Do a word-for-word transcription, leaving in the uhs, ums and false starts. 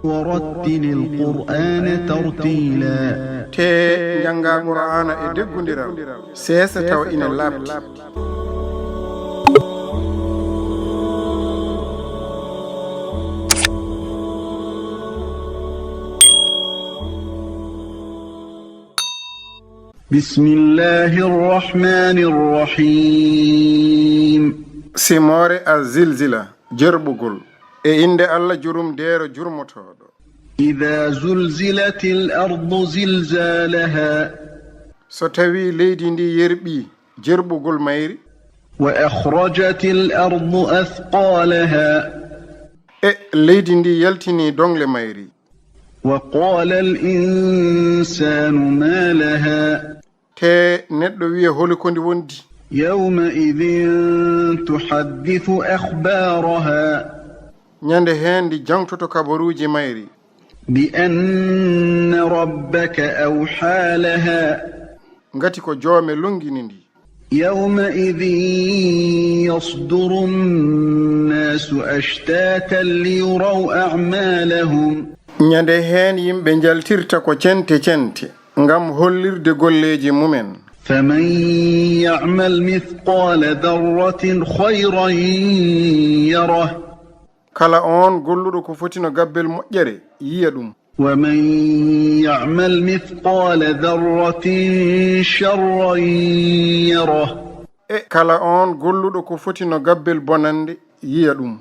ورتل القرآن ترتيلا. Tee njanngaa Qur'aana e deggundiral, seesa tawa ina laaɓti. بسم الله الرحمن الرحيم. Simoore Azilzila, jerɓugol. E innde Alla jurum deero jurmotooɗo. إذا زلزلت الأرض زلزالها. So tawii leydi ndi yerɓii jerɓugol mayri. وأخرجت الأرض أثقالها. E leydi ndi yaltinii doŋle mayri. وقال الإنسان ما لها. Tee neɗɗo wiya holi ko ndi wondi. يومئذ تحدث أخبارها. Ñande heen ndi jaŋtoto kabaruuji mayri. بأن ربك أوحى لها. Ngati ko joome longini ndi. يومئذ يصدر الناس أشتاتا ليروا أعمالهم. Ñande heen yimɓe njaltirta ko cente cente ngam hollirde golleeji mumen. فمن يعمل مثقال ذرة خيرا يره. Kala oon golluɗo ko foti no gabbel moƴƴere, yiya ɗum. ومن يعمل مثقال ذرة شرا يره. E kala oon golluɗo ko foti no gabbel bonannde, yiya ɗum.